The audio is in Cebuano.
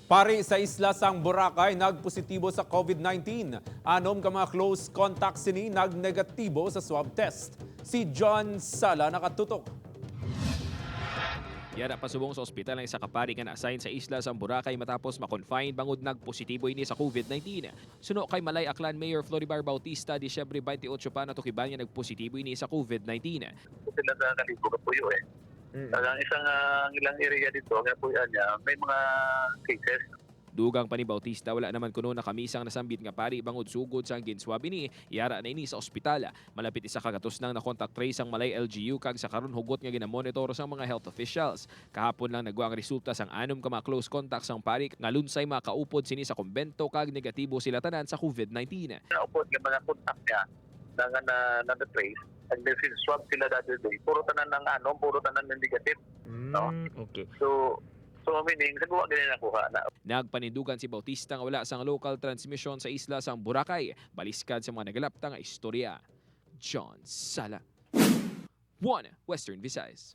Pari sa isla sang Boracay nagpositibo sa COVID-19. Anom ka mga close contacts sini nagnegatibo sa swab test. Si John Sala nakatutok. Yara pasubong sa ospital ang isa ka pari nga na-assign sa isla sa Boracay matapos ma-confine bangod nagpositibo ini sa COVID-19. Suno kay Malay Aklan Mayor Floribar Bautista, Disyembre 28 pa natukiban nga nagpositibo ini sa COVID-19. Sila sa Kalibo kapuyo eh. Ang isang ilang area dito, ang kapuyan niya, may mga cases. Dugang pa ni Bautista, wala naman kuno nakamisang nasambit nga pari bangod sugod sa ginswab ini, yara na ini sa ospital. Malapit 1 ka gatos nang na-contact trace ang Malay LGU kag sa karon hugot nga ginamonitor sa mga health officials. Kahapon lang nagwa ang resulta sang anom ka mga close contacts sang pari nga lunsay makaupod sini sa kumbento kag negatibo sila tanan sa COVID-19. Naupod nga mga contact niya na nga na trace and then swab sila the other day. Puro tanan ng ano, puro tanan ng negative. No? So meaning, sa guwa ganyan nakuha na. Nagpanindugan si Bautista nga wala sang local transmission sa isla sang Boracay. Baliskad sa mga nagalapta nga istorya. John Sala. 1 Western Visayas.